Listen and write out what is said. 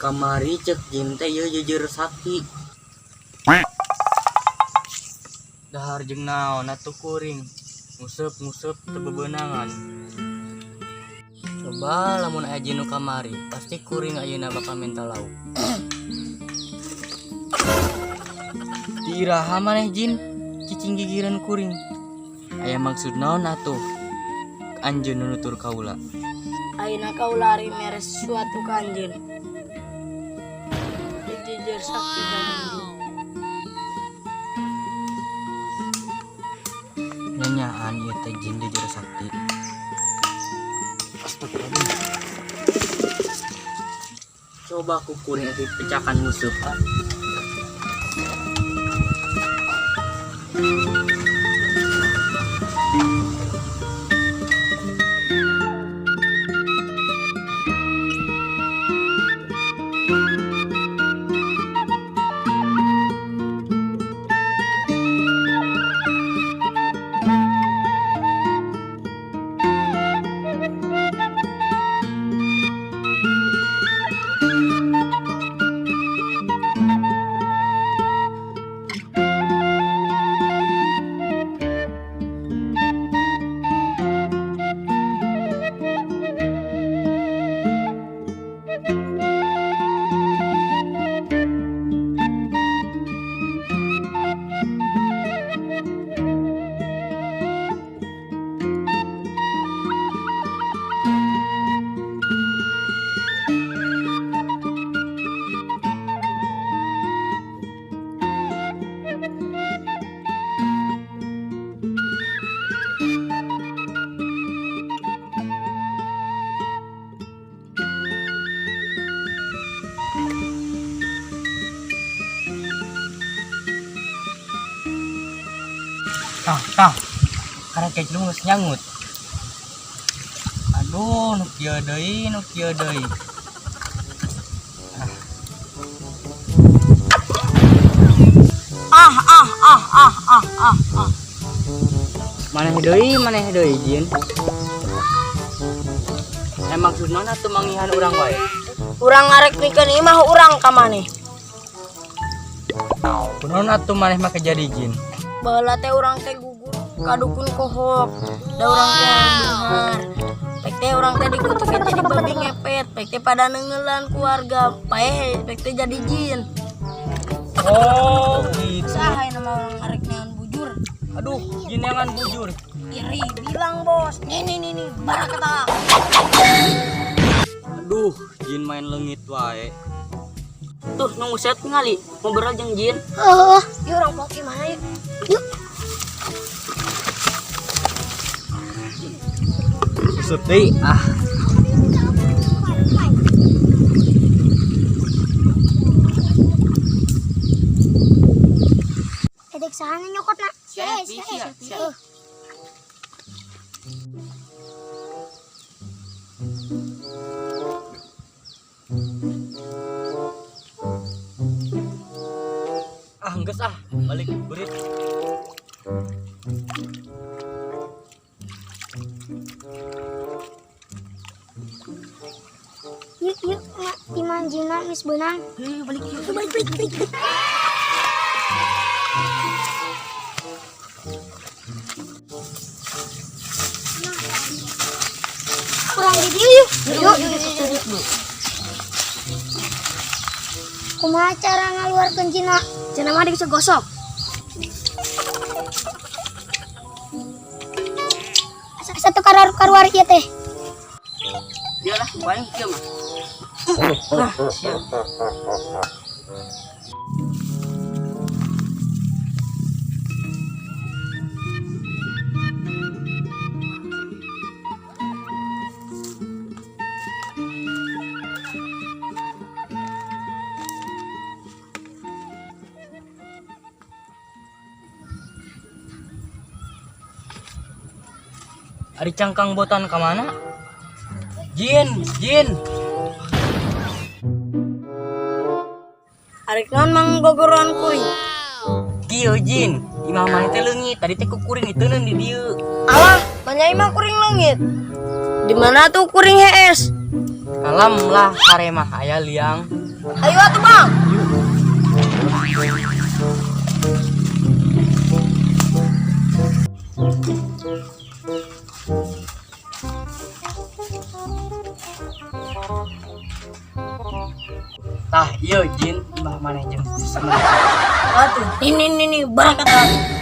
Kamari cek jin teh ieu jeujeur sakti. Dahar jeung naon atuh kuring. Nguseup-nguseup teu bebeunangan. Coba lamun aya jin nu kamari, pasti kuring ayeuna bakal minta lauk. Iraha maneh jin, cicing gigireun kuring. Aya maksud naon atuh? Anjeun nu nutur kaula. Ayeuna kaula ari mere sesuatu ka anjeun. Jejer sakti ka anjeun. Nyanyaan ieu teh jin jejer sakti. Astagfirullahaladzim. Coba ku kuring itu pecahkan musuh. Ah. Tah, tah. Karena kayak lu geus nyangut. Aduh, nu kieu deui, nu kieu deui. Ah ah ah ah ah ah ah. Maneh deui jin. Eh maksud mana tuh mangihan urang wae? Urang ngarek mikeun imah urang ka maneh. Kunaon atuh maneh make jadi jin? Baheula teh urang teh gugur ka dukun kohok. Da urang teh beunghar. Pek teh urang teh dikutukeun jadi babi ngepet. Pek teh pada neunggeulan keluarga. Paeh pek teh jadi jin. Oh, gitu. Saha ieu mah urang ngarek neangan bujur. Aduh, jin neangan bujur. Iri bilang bos. Nih nih nih nih, barakata. Aduh, jin main leungit wae. Tuh, nunggu set ngali ngobrol jeung jin. Heeh, yuk urang pok imah yuk. Yuk. Susup deui ah. Edek saha nu nyokotna? Sia, sia, sia. Ah, geus ah, balik burit. Yuk yuk, mak imah jinna geus beunang. Heuh, balik yuk. Balik balik balik. Balik. Kurang di dieu yuk. Yuk, yuk. Kumaha cara ngaluarkeun jinna? Cenah mah bisa gosok. Asa teu karuar-karuar ieu teh. Biarlah, paling kieu mah. Ah, sia. Ari cangkang botan ka mana? Jin, jin. Arek naon mang gogoroan kuring? Kieu jin, imah maneh teh leungit, tadi teh ku kuring diteundeun di dieu. Alah, manya imah kuring leungit. Di mana tuh kuring hees? Kalem lah hare mah aya liang. Ayo atuh bang. Tah ieu jin mbah maneh jeung seneng. Atuh, ini ini ini berangkat bang.